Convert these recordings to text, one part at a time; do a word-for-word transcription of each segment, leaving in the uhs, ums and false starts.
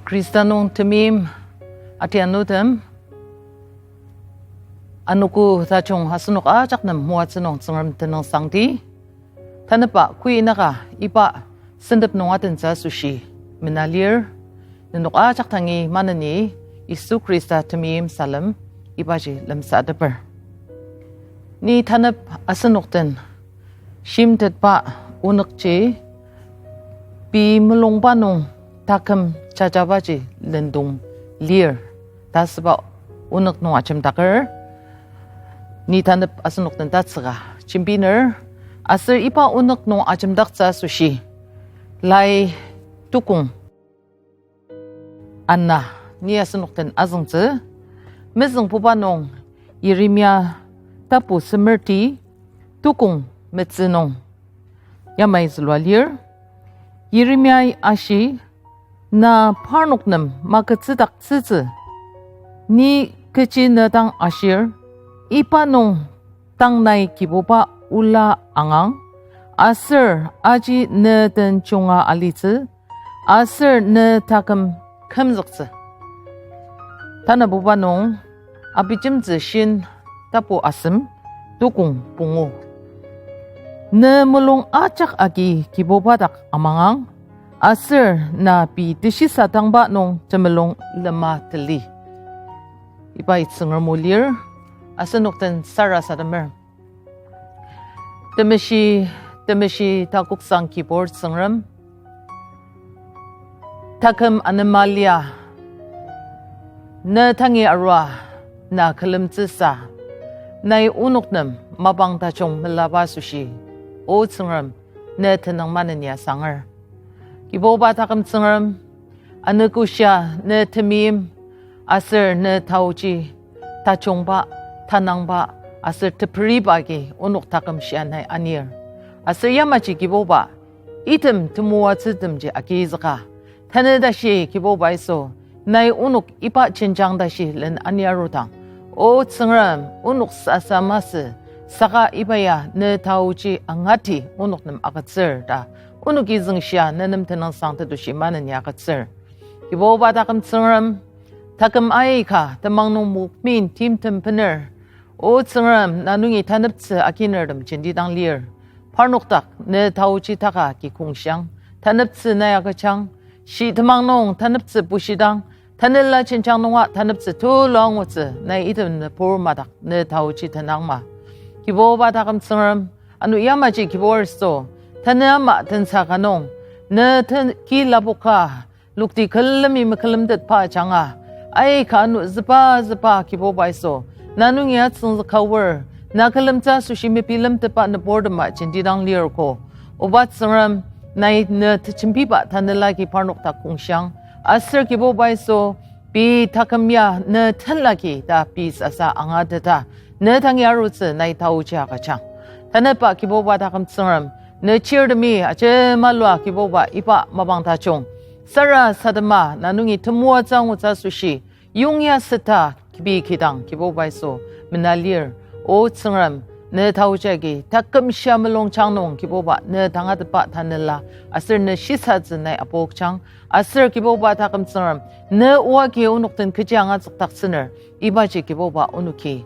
Khrista nung temeim atianutem, anogo tajung asenok ajak nem moatsü nung Tsüngrem tenüngsangdi. Tanüba kuinaka iba sentep nung adentsü asoshi mena lir. Nenok ajak dangi maneni Yisu Khrista temeim salem ibaji lemsateper. Ni tanep asenok den shimtetba onükji pei mulungba nung taküm jajabaji lendong lir ta asüba onük nung ajemdaker. Ni tanep asenok den tatsüka jembiner, aser iba onük nung ajemdaktsü asoshi lai tukong ana ni asenok den azüngtsü. Mezüngbuba nung Yeremia tapu semerti tukong metsü nung yamai zülua lir. Yeremiai ashi, na parnok nem magütsüdaktsütsü, ni kechi ne dang ashir, iba nung tang nai Kibuba ola angang, aser aji ne den junga alitsü, aser ne taküm kümzüktsü. Tanabuba nung Abijemtsü shin tapu asem tukong pungu. Ne mulung ajak agi Kibuba dak amangang, aser na pei teshisadangba nung temulung lema teli. Ibai Tsüngrem o lir, asenok den sarasademer. Temeshi, temeshi takoksang Kibur Tsüngrem, taküm anema lia, ne tangi arua na külemtsüsa, nai onok nem mapang tajung melaba asoshi, O Tsüngrem, ne tenüng manenia sanger. Kibuba taküm Tsüngrem, anogoshia ne temeim, aser ne taoji tajungba, tanangba, aser teperiba agi onok taküm shia nai anir. Aser yamaji Kibuba, item temoatsütemji agizüka, tanü tashi Kibuba Yisu, nai onok iba jenjang tashi len ani arudang, O Tsüngrem, onok sasa masü, saka iba ya ne taoji angati onok nem agütsür ta, onoki züngshia ne nem tenüngsang tetushi maneni agütsür. Kibuba taküm Tsüngrem, taküm aika temang nung mokmin timtem bener, O Tsüngrem, na nungi taneptsü akinertem jenti dang lir. Parnok dak ne taoji taka ki kongshiang, taneptsü nai agüjang, shi temang nung taneptsü bushidang, tanela jenjang nunga taneptsü tulu angutsü nai item nübur madak ne taoji tenangma. Kibuba taküm Tsüngrem, ano yamaji Kibur Yisu, tanü ama tensa ka nung, ne ten ki lapoka, lokti külemi mekülemtetba ajanga, aika ano züba züba Kibuba Yisu, na nungi atsüngzüka aor, na külemtsü asoshi mebilemtetba nüburtema jenti dang lir ko. Oba Tsüngrem, nai ne tejembiba tanela ki parnok dak kongshiang, aser Kibuba Yisu, pei taküm ya ne tenla ki ta pei sasa angateta, ne tangi arutsü nai taoji agüjang. Tanüba Kibuba taküm Tsüngrem, ne chirtemi ajemalua Kibuba iba mapang tajung sarasadema na nungi temoatsü angutsü asoshi, yongya seta kibi kidang Kibuba Yisu mena lir. O Tsüngrem, ne taoji agi taküm shia mulungjang nung Kibuba ne tangatetba tanela, aser ne shisatsü nai apokjang, aser Kibuba taküm Tsüngrem, ne oa ki onok den kechi angazükdaktsüner, ibaji Kibuba onoki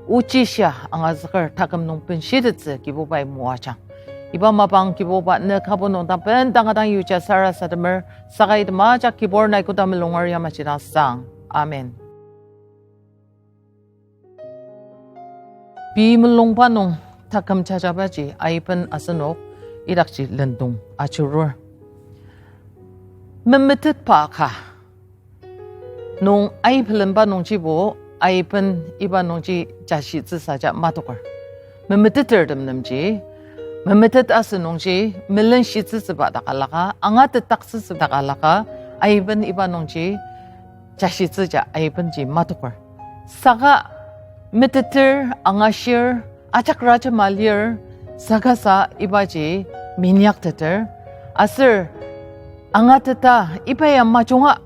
ochishia angazüker taküm nung benshitettsü Kibubai moajang. Iba mapang Kibuba ne kübok nung dang bendanga dang yuja sarasademer, saka item ajak Kibur nai koda mulunger yamaji dang sang. Amen. Pei mulungba nung taküm jajabaji aiben asenok idakji lendong ajurur. Memetetba ka nung aibelenba nungjibo aiben iba nungji jashitsüsa ja matoker. Memetetertem nemji, memetet asü nungji, melenshitsütsüba dak alaka, angatetdaktsütsüba dak alaka, aiben iba nungji, jashitsü ja aibenji matoker. Saka meteter, angashir, ajak rajema lir, saka sa ibaji minyakteter. Aser angateta iba ya majunga,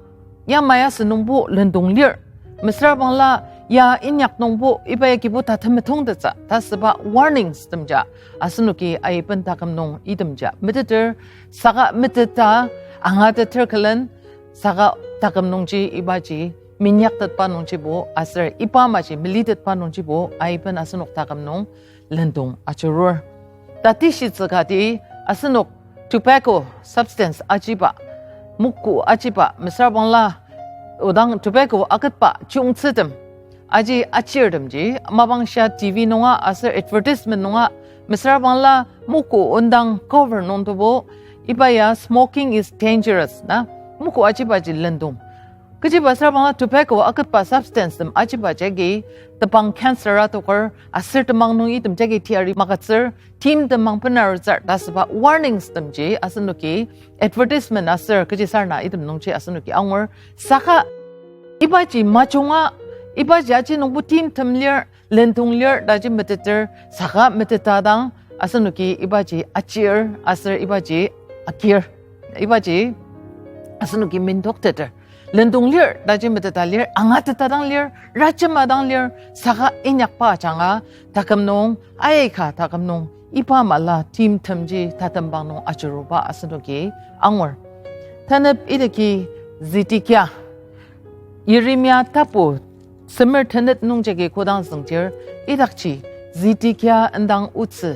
yamai asü nungbo lendong lir. Mesüra bangla ya inyak nungbo iba ya kibo ta temetongtettsü ta süba warnings temja asenoki aiben taküm nung itemja meteter, saka meteta angateter külen, Saka taküm nungji ibaji minyaktetba nungjibo aser iba amaji melitetba nungjibo aiben asenok taküm nung lendong ajurur. Tatishitsü kati asenok tobacco substance ajiba, moku ajiba, mesüra bangla odang tobacco aketba chiyungtsütem aji achirtemji, mapang shia T V nunga aser advertisement nunga, mesüra bangla moku ondang cover nungtobo, iba ya smoking is dangerous na, moku ajibaji lendong. Kechiba süra bangla tobacco aketba substance tem ajiba jagi tebang cancer adoker, aser temang nung item jagi teyari magütsür, timtem mang benarutsür ta asüba warnings temji asenoki advertisement aser kechisarena item nungji asenoki angur. Saka ibaji majunga, ibaji aji nungbo timtem lir, lendong lir taji meteter, saka meteta dang asenoki ibaji achir aser ibaji akir, ibaji asenoki mendokteter. Lendong lir taji meteta lir, angateta dang lir, rajema dang lir, saka inyakba ajanga taküm nung, aika taküm nung iba mala timtemji tatembang nung ajuruba asenoki angur. Tanep idaki Zedekia, Yeremia tapu semer tenet nungjagi kodang züngdir, idakji Zedekia indang otsü,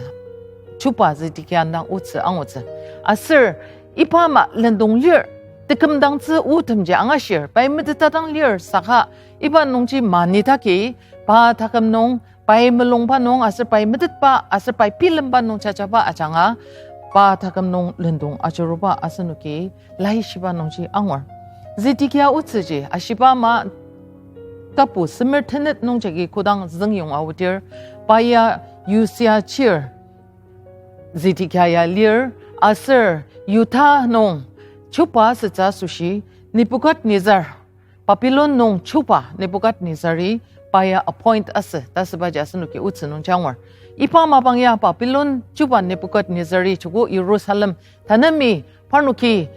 chuba Zedekia indang otsü angutsü. Aser iba ama lendong lir, tekümdangtsü otemji angashir, pai meteta dang lir saka iba nungji manitaki, pa taküm nung, pai mulungba nung aser pai metetba aser pai bilemba nung jajaba ajanga, pa taküm nung lendong ajuruba asenoki laishiba nungji angur. Zedekia otsüji ashiba ama tapu semer tenet nungjagi kodang züngyong aodir, pa ya Usia chir Zedekia ya lir, aser Yuda nung chuba asütsü asoshi Nebukadnezar, Babylon nung chuba Nebukadnezari pa ya appoint asü ta asübaji asenoki otsü nungji angur. Iba mapang ya Babylon chuba Nebukadnezari joko Jerusalem tanemi parnoki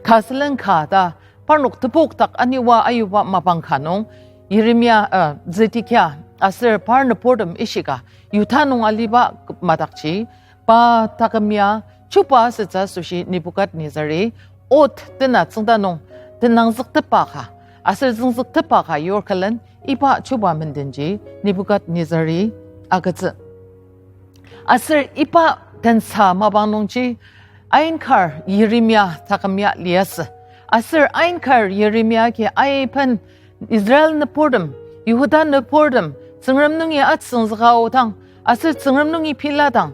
ka sülen ka ta parnok tepok dak aniwa ayuba mapang ka nung Yeremia, uh, Zedekia aser par nüburtem ishika Yuda nung aliba madakji, pa taküm ya chuba asütsü asoshi Nebukadnezari ot tena tsüngda nung tenangzüktepba ka aser züngzüktepba ka yur külen iba chuba mendenji Nebukadnezari agütsü. Aser iba tensa mapang nungji ainkar Yeremia taküm ya liasü. Aser ainkar Yeremia agi aiben Israel nüburtem, Yihuda nüburtem Tsüngrem nungi atsüngzüka aodang aser Tsüngrem nungi biladang,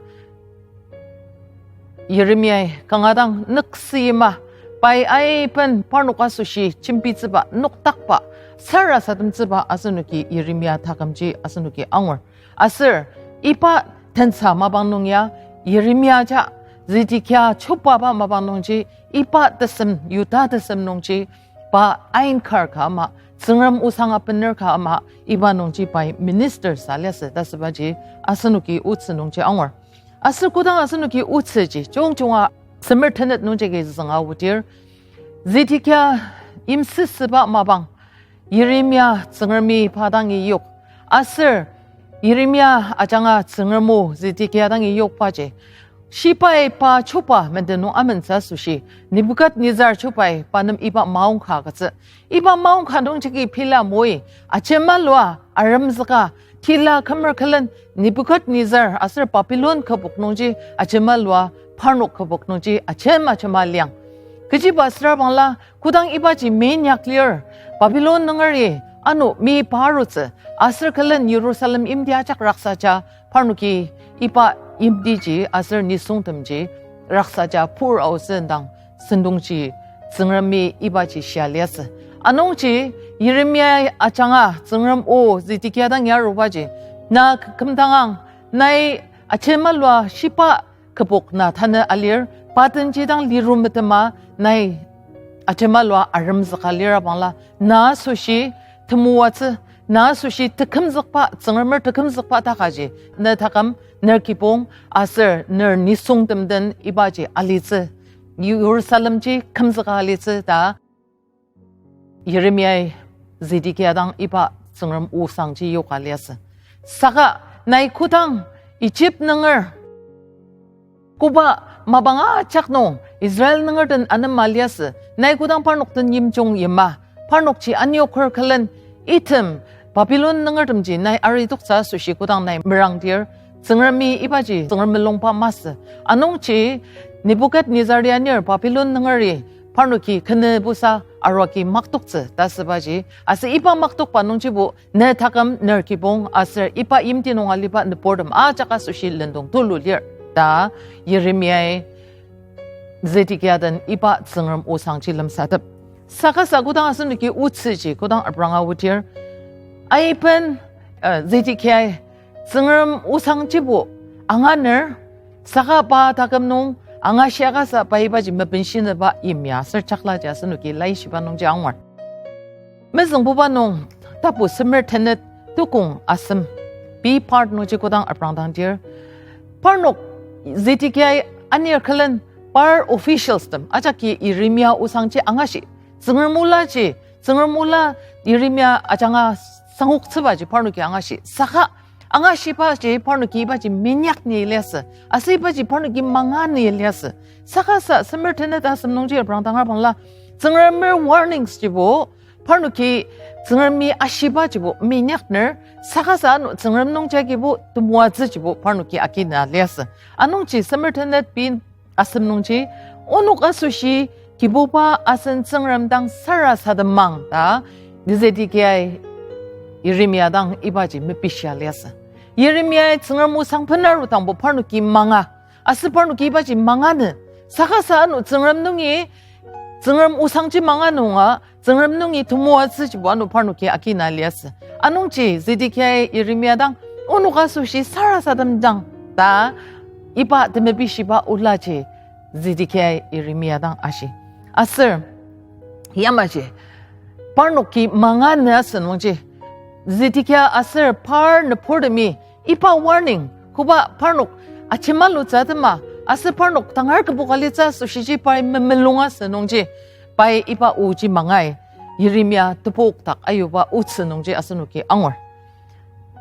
Yeremiai kanga dang nüksüyima, pai aiben parnok asoshi jembitsüba, nokdakba, sarasademtsüba asenoki Yeremia takümji asenoki angur. Aser iba tensa mapang nung ya Yeremia ja Zedekia chubaba mapang nungji iba tesem, Yuda tesem nungji pa ainkar ka ama, Tsüngrem osang abener ka ama, iba nungji pai minister sa liasü ta asübaji asenoki otsü nungji angur. Aser kodang asenoki otsüji jungjunga semer tenet nungjagi zünga aodir, Zedekia yimsüsüba mapang Yeremia Tsüngremi pa dangi yok. Aser Yeremia ajanga Tsüngrem o Zedekia dangi yokbaji, shibai pa chuba menden nung amentsü asoshi Nebukadnezar chubai pa nem iba maongka agütsü. Iba maongka nungjagi bila moi, ajemalua aremzüka, tila kümer külen Nebukadnezar aser Babilon kübok nungji ajemalua parnok kübok nungji ajem ajema liang. Kechiba süra bangla kodang ibaji meinyak lir, Babilon nungeri ano mi parutsü, aser külen Jerusalem yimti ajak raksaja parnoki iba yimtiji aser nisungtemji raksaja pur aotsü indang sentongji Tsüngremi ibaji shia liasü. Anungji Yeremia ajanga Tsüngrem o Zedekia dangi arubaji, na kümdangang, nai ajemalua shiba kübok na tanü alir, pa denji dang liru metema nai ajemalua aremzüka lira bangla, na asoshi temoatsü, na asoshi tekümzükba, Tsüngremer tekümzükba takaji, ne taküm, ner kibong, aser ner nisungtem den ibaji alitsü, Jerusalemji kümzüka alitsü ta Yeremiai Zedekia dang iba Tsüngrem osangji yoka liasü. Saka nai kodang Egypt nunger koba Mapang ajak nung Israel nungertem anema liasü, nai kodang parnok den yimjung yima, parnokji anioker külen, item Babilon nungertemji nai aridoktsü asoshi kodang nai merangdir, Tsüngremi ibaji Tsüngrem mulungba masü. Anungji Nebukadnezar-i anir Babilon nungeri parnoki kenebusa arua agi maktoktsü ta asübaji. Aser iba maktokba nungjibo ne taküm, ner kibong aser iba yimti nung aliba nüburtem ajak asoshi lendong tulu lir ta Yeremiai Zedekia den iba Tsüngrem osangji lemsatep. Saka sa kodang asenoki otsüji kodang apranga odir, aiben, uh, Zedekiai Tsüngrem osangjibo anganer, saka pa taküm nung angashiaka sa pa ibaji mepenshiner ba yimya aser chaklaji asenoki laishiba nungji angur. Mezüngbuba nung tapu semer tenet tukong asem, B part nungji kodang aprangdangdir, parnok Zedekiai anir külen par officials tem ajaki Yeremia osangji angashi, Tsüngrem olaji, Tsüngrem ola Yeremia ajanga sangoktsübaji parnoki angashi. Saka angashibaji parnoki ibaji minyak ni liasü. Aser ibaji parnoki manga ni liasü. Saka sa semer tenet asem nungji aprangdangar bangla, Tsüngremer warnings jibo, parnoki Tsüngremi ashibajibo minyakner, saka sa ano Tsüngrem nungji agibo temoatsüjibo parnoki agina liasü. Anungji semer tenet pin asem nungji, onok asoshi Kibuba asen Tsüngrem dang sarasademang ta Zedekiai Yeremia dang ibaji mepishia liasü. Yeremiai Tsüngrem osang benaru dangbo parnoki manga. Aser parnoki ibaji manga nü. Saka sa ano Tsüngrem nungi, Tsüngrem osangji manga nunga, Tsüngrem nungi temoatsüjibo ano parnoki agina liasü. Anungji Zedekiai Yeremia dang, onok asoshi sarasademdang ta iba temepishiba olaji Zedekiai Yeremia dang ashi. Aser yamaji parnoki manga nü asü nungji, Zedekia aser par nüburtemi iba warning, koba parnok achimalutsü atema, aser parnok tangar kübok alitsü asoshiji pai memulung asü nungji, pai iba oji mangai, Yeremia tebok dak ayuba otsü nungji asenoki angur.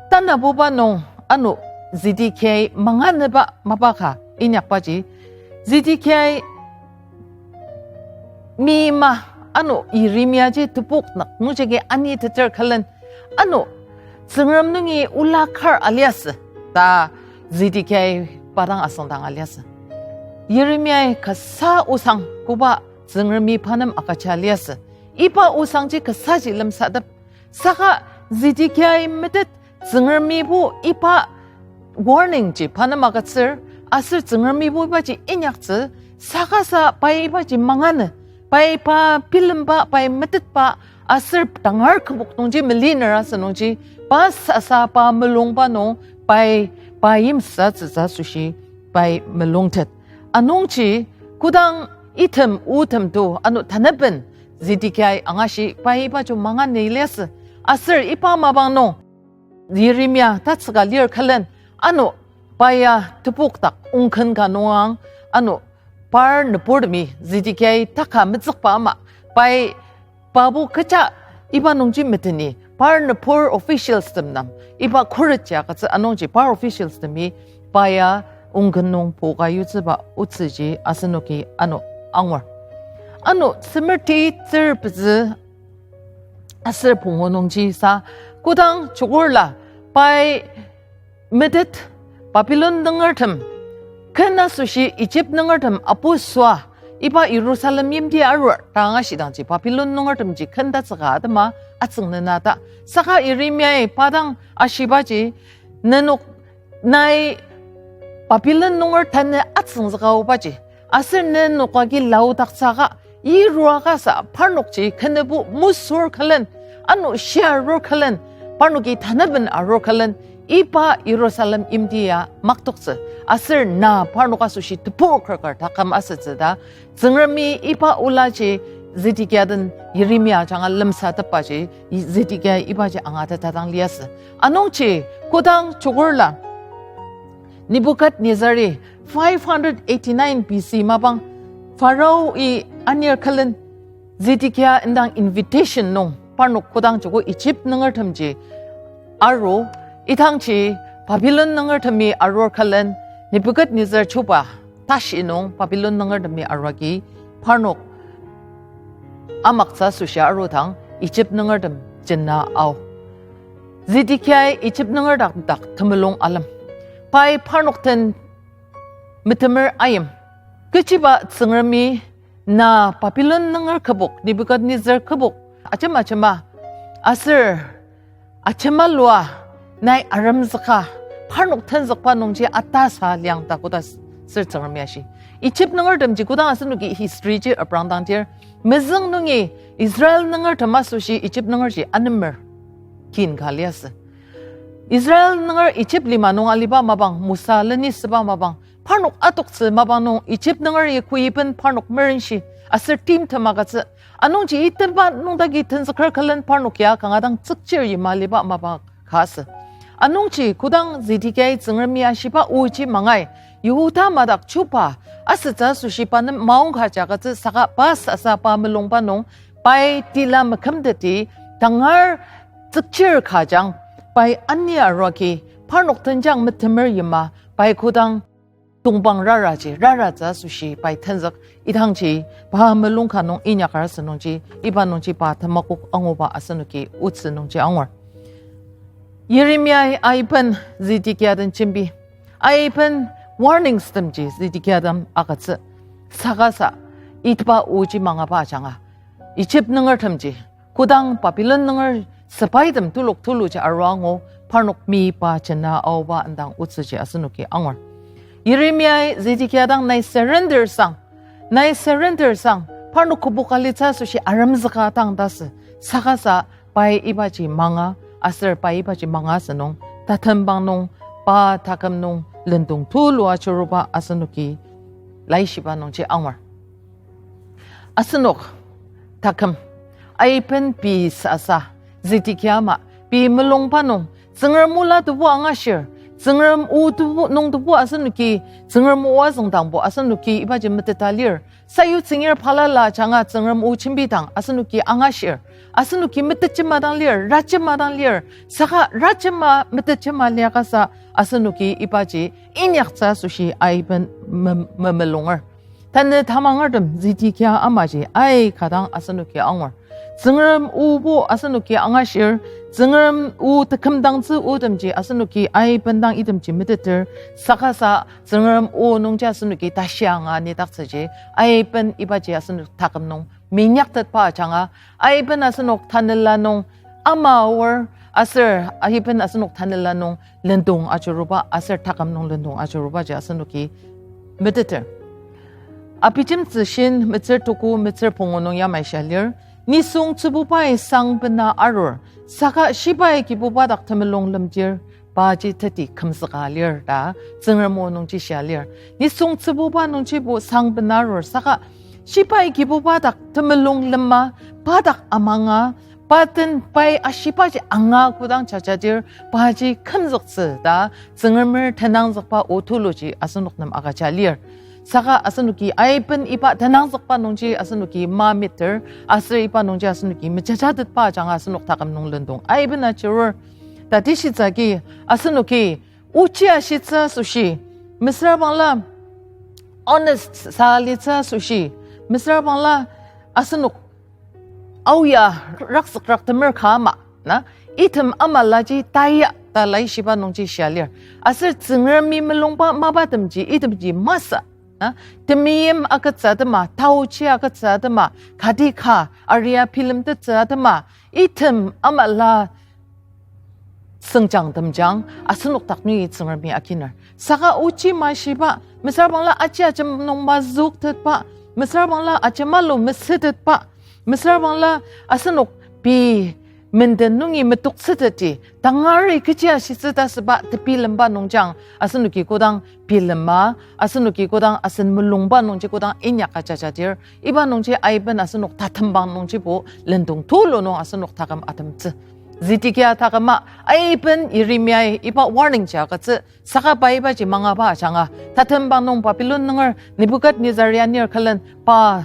Tanabuba nung ano Zedekiai manga nüba mapa ka inyakbaji, Zedekiai mima ano Yeremiaji tebok dak nungjagi ani teter külen, ano Tsüngrem nungi ola kar aliasü ta Zedekiai pa dang asüngdang aliasü. Yeremiai kasa osang koba Tsüngremi pa nem agüja liasü. Iba osangji kasaji lemsatep. Saka Zedekiai metet Tsüngremibo iba warning ji pa nem agütsür, aser Tsüngremibo ibaji inyaktsü, saka sa pai ibaji manga nü, pai pa bilemba, pai metetba, aser tangar kübok nungji meliner asü nungji, pa sasa pa mulungba nung, pai, pa yimsütsütsü asoshi, pai mulungtet. Anungji, kodang item otem to ano tanaben Zedekiai angashi pai iba jo manga ni liasü. Aser iba mapang nung Yeremia tatsüka lir külen, ano pa ya tebok dak ongken ka nungang, ano par nüburtemi Zedekiai taka metsükba ama, pai pabo kecha iba nungji meteni, par nübur officials tem nem, iba khuret ya agütsü anungji par officials temi pa ya ongken nung poka yutsüba otsüji asenoki ano angur. Ano semer ti tsür pezü aser pungu nungji sa, kodang chukurla pai metet Babilon nungertem, ken asoshi Ijip nungertem apu süa, iba Yirusalem yimti arur ta angashidangji Babilon nungertemji ken tatsüka atema atsüng nena ta. Saka Yeremiai pa dang ashibaji, nenok nai Babilon nunger tanü atsüngzüka aobaji, aser nenok agi laodaktsüka, yiruaka sa parnokji kenebo mesür külen, ano shia arur külen, parnoki tanaben arur külen, iba Yirusalem yimti ya maktoktsü, aser na parnok asoshi tebur kerker taküm asütsü ta, Tsüngremi iba olaji Zedekia den Yeremia ajanga lemsatepbaji, Zedekia ibaji angateta dang liasü. Anungji kodang chukurla Nebukadnezar-i five hundred eighty-nine B C mapang Pharaoh-i anir külen Zedekia indang invitation nung parnok kodang joko Ijip nungertemji aru, idangji Babilon nungertemi arur külen Nebukadnezar chuba tashi nung Babilon nungertemi arua agi parnok amaktsü asoshi arudang Ijip nungertem jena ao. Zedekiai Ijip nunger dak, dak temulung alem. Pai parnok den metemer ayim. Kechiba Tsüngremi na Babilon nunger kübok Nebukadnezar kübok ajema ajema aser ajema lua nai aremzüka parnok tenzükba nungji atasa liang ta koda sür Tsüngremi ashi. Ijip nungertemji kodang asenoki history ji aprangdangdir, mezüng nungi Israel nungertem asoshi Ijip nungerji anemer kin ka liasü. Israel nunger Ijip lima nung aliba mapang, Mosa lenisüba mapang, parnok atoktsü mapang nung Ijip nunger yekui iben parnok merenshi, aser timtem agütsü. Anungji itemba nungdagi tenzüker külen parnok ya kanga dang tsükchir yima aliba mapang ka asü. Anungji kodang Zedekiai Tsüngremi ashiba oji mangai, Yihuda madak chuba asütsü asoshi pa nem maongka ja agütsü saka pa sasa pa mulungba nung, pai tila mekümteti tangar tsükchir kajang, pai ani aruagi parnok tenjang metemer yima, pai kodang tongpang raraji raratsü asoshi pai tenzük, idangji pa mulung ka nung inyakar asü nungji, iba nungji pa temakok anguba asenoki otsü nungji angur. Yeremiai aiben Zedekia den jembi, aiben warnings temji Zedekia den agütsü. Saka sa, itba oji mangaba ajanga, Ijip nungertemji kodang Babilon nunger sepaitem tulok tuluji arua angu, parnok miba jena aoba indang otsüji asenoki angur. Yeremiai Zedekia dang nai surrender sang, nai surrender sang, parnok kübok alitsü asoshi aremzüka tang ta asü. Saka sa pai ibaji manga, aser pai ibaji manga asünung, tatembang nung, pa taküm nung lendong tulu ajuruba asenoki laishiba nungji angur. Asenok taküm, aiben pei sasa, Zedekia ama, pei mulungba nung, Tsüngrem ola tebu angashir, Tsüngrem o tebu nung tebu asenoki, Tsüngrem o azüngdangbo asenoki ibaji meteta lir. Sayutsüngir balala ajanga Tsüngrem o jembidang asenoki angashir. Asenoki metetjema dang lir, rajema dang lir. Saka rajema, metetjema liakasa asenoki ibaji inyaktsü asoshi aiben me-, memulunger. Tanü tamangertem Zedekia amaji aika dang asenoki angur. Tsüngrem obo asenoki angashir, Tsüngrem o tekümdangtsü otemji asenoki aiben dang itemji meteter, saka sa Tsüngrem o nungji asenoki tashi anga nidaktsüji, aiben ibaji asenok taküm nung minyaktetba ajanga, aiben asenok tanela nung ama aor, aser aiben asenok tanela nung lendong ajuruba, aser taküm nung lendong ajurubaji asenoki meteter. Abijemtsü shin metsür tuku metsür pungu nung yamai shia lir, nisung tsübubai sang bena arur, saka shibai Kibuba dak temulung lemdir, paji teti kümzüka lir ta Tsüngrem o nungji shia lir. Nisung tsübuba nungjibo sang bena arur, saka shibai Kibuba dak temulung lema, pa dak amanga, pa den pai ashibaji anga kodang jajadir, paji kümzüktsü ta Tsüngremer tenangzükba o tuluji asenok nem agüja lir. Saka asenoki aiben iba tenangzükba nungji asenoki ma meter, aser iba nungji asenoki mejajatetba ajanga asenok taküm nung lendong aiben ajurur. Tatishitsü agi asenoki ochi ashitsü asoshi, mesüra bangla honest sa litsü asoshi, mesüra bangla asenok aoya rakzük raktemer ka ama, na, item amalaji taya ta laishiba nungji shia lir. Aser Tsüngremi mulungba mapatemji itemji masü, na, temeim agütsü atema, taochi agütsü atema, kati ka aria bilemtettsü atema, item amala sengjang temjang asenok dak nungi Tsüngremi akiner. Saka ochi mashiba, mesüra bangla aji ajem nung mazüktetba, mesüra bangla ajemalu mesütetba, mesüra bangla asenok pei menden nungi metoktsüteti, tangari kechi ashitsü ta süba tebilemba nungjang, asenoki kodang bilema, asenoki kodang asen mulungba nungji kodang inyak ajajadir, iba nungji aiben asenok tatembang nungjibo lendong tulu nung asenok taküm atemtsü. Zedekia taküma aiben Yeremiai iba warning ji agütsü, saka pa ibaji mangaba ajanga, tatembang nung Babilon nunger Nebukadnezar ya nir külen pa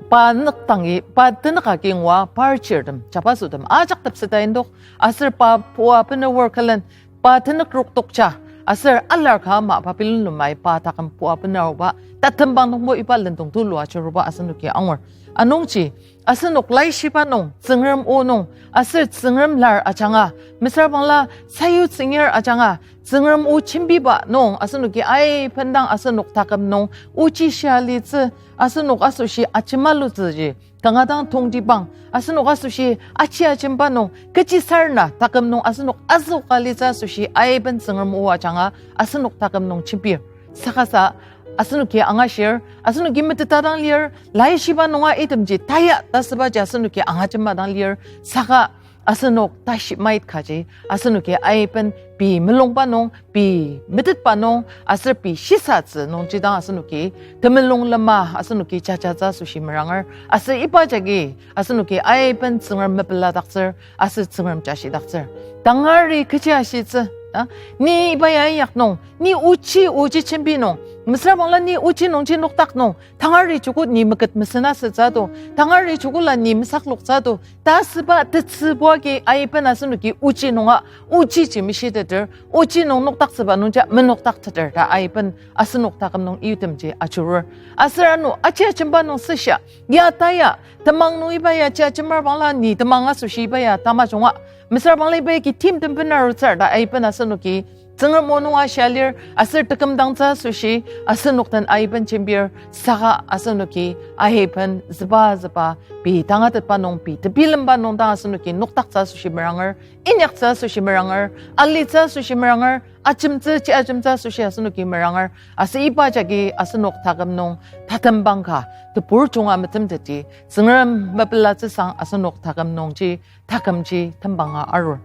pa nükdangi, pa tenük agi ngua par chirtem, jabasotem ajak tepseta indok, aser pa pua bener külen, pa tenük rok tokja, aser alar ka ama Babilon lemai pa taküm pua benaruba tatembang nungbo iba lendong tulu ajuruba asenoki angur. Anungji, asenok laishiba nung, Tsüngrem o nung, aser Tsüngrem lar ajanga, mesüra bangla sayutsüngir ajanga, Tsüngrem o jembiba nung, asenoki aibendang asenok taküm nung ochi shia litsü, asenok asoshi ajemalutsüji kanga dang tongtibang, asenok asoshi aji ajemba nung, kechisarena taküm nung asenok azüka litsü asoshi aiben Tsüngrem o ajanga asenok taküm nung jembir. Saka sa, asenoki angashir, asenoki meteta dang lir, laishiba nunga itemji taya ta sübaji asenoki angajema dang lir, saka asenok tashi mait kaji, asenoki aiben pei mulungba nung, pei metetba nung, aser pei shisatsü nungji dang asenoki temulung lema asenoki jajatsü asoshi meranger, aser iba jagi asenoki aiben Tsüngrem mepeladaktsür, aser Tsüngrem jashidaktsür. Tangari kechi ashitsü, a? Ni iba ya inyak nung, ni ochi oji jembi nung, mesüra bangla ni ochi nungji nokdak nung, tangari chuku ni meket mesena sütsü to, tangari chukula ni mesakloktsü to, ta süba tetsübu agi aiben asenoki ochi nunga, ochi ji meshiteter, ochi nung nokdaktsüba nungja menokdakteter ta aiben asenok taküm nung itemji ajurur. Aser ano aji ajemba nung süshia, ya ta ya, temang nung iba ya ji ajemer bangla ni temang asoshi iba ya tamajunga, mesüra bangla iba ya ki timtem benarutsür ta aiben asenoki Tsüngrem o nung ashia lir, aser tekümdangtsü asoshi asenok den aiben jembir, saka asenoki aiben züba züba pei tangatetba nung, pei tebilemba nung dang asenoki nokdaktsü asoshi meranger, inyaktsü asoshi meranger, alitsü asoshi meranger, ajemtsü ji ajemtsü asoshi asenoki meranger, aser iba jagi asenok taküm nung tatembang ka tebur junga metemteti, Tsüngrem mepelatsüsang asenok taküm nungji takümji tembanga arur.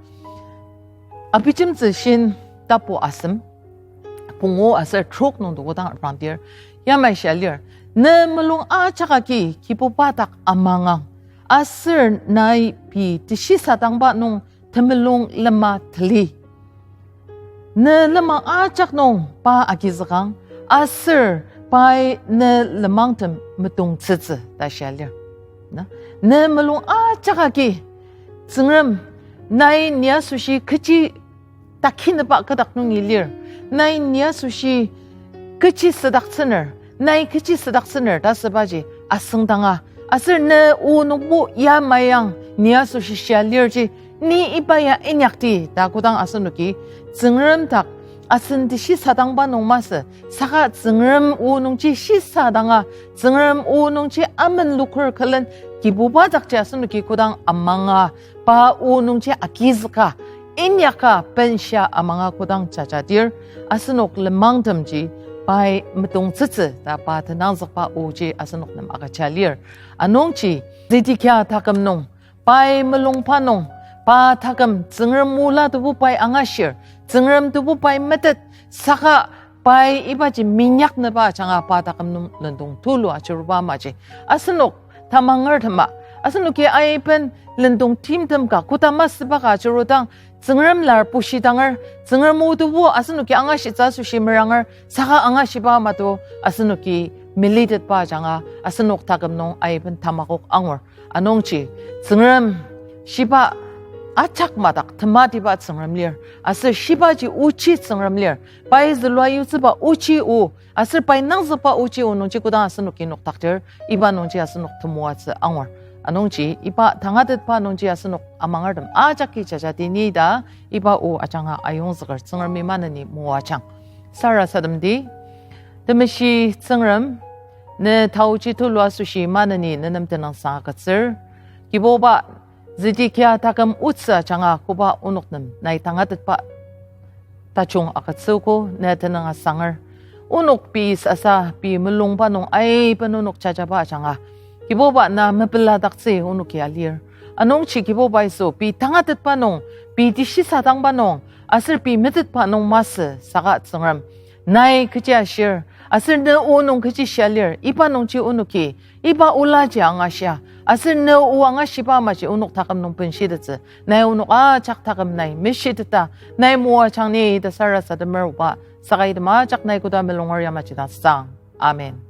Abijemtsü shin tapu asem, pungu aser trok nung dokodang reprangdir, yamai shia lir, ne mulung ajak agi Kibuba dak amangang, aser nai pei teshisadangba nung temulung lema tali. Ne lenmang ajak nung pa agizükang, aser pai ne lenmangtem metongtsütsü ta shia lir. Na, ne mulung ajak agi, Tsüngrem, nai ni asoshi kechi takineba kü dak nungi lir, nai ni asoshi kechi südaktsüner, nai kechi südaktsüner ta sübaji asüngdanga, aser ne o nungbo ya mayang ni asoshi shia lirji, ni iba ya inyakdi ta kodang asenoki Tsüngrem dak asen teshisadangba nung masü, saka Tsüngrem o nungji shisadanga, Tsüngrem o nungji amenloker külen Kibuba dakji asenoki kodang amanga, pa o nungji agizüka, inyaka benshia amanga kodang jajadir, asenok lenmangtemji pai metongtsütsü ta pa tenangzükba oji asenok nem agüja lir. Anungji Zedekia taküm nung, pai mulungba nung, pa taküm Tsüngrem ola tebu pai angashir, Tsüngrem tebu pai metet, saka pai ibaji minyaknüba ajanga pa taküm nung lendong tulu ajuruba amaji. Asenok tamangertema, asenoki aiben lendong timtem ka koda masüba ka ajurudang, Tsüngrem lar pushidanger, Tsüngrem o tebu asenoki angashitsü asoshi meranger, saka angashiba ama to asenoki melitetba ajanga asenok taküm nung aiben tamakok angur. Anungji, Tsüngrem shiba ajak madak tematiba Tsüngrem lir, aser shibaji ochi Tsüngrem lir, pai zülua yutsüba ochi o, aser pai nangzükba ochi o nungji kodang asenoki nokdakdir, iba nungji asenok temoatsü angur. Anungji iba tangatetba nungji asenok amangertem ajaki jajati ni ta iba o ajanga ayongzüker. Tsüngremi maneni moajang. Sarasademdi, Temeshi Tsüngrem, ne taoji tulu asoshi maneni nenem tenüngsang agütsür. Kibuba, Zedekia taküm otsü ajanga koba onok nem nai tangatetba tajung agütsüogo ne tenüng asanger. Onok pei sasa pei mulungba nung aiben onok jajaba ajanga, Kibuba na mepeladaktsü onoki alir. Anungji Kibuba Yisu, pei tangatetba nung, pei teshisadangba nung, aser pei metetba nung masü saka Tsüngrem, nai kechi ashir, aser ne o nung kechi shia lir, iba nungji onoki iba olaji angashia, aser ne o angashiba amaji onok taküm nung benshitettsü, nai onok ajak taküm nai meshiteta, nai moajang ni ta sarasademer oba, saka item ajak nai koda mulunger yamaji dang sang. Amen.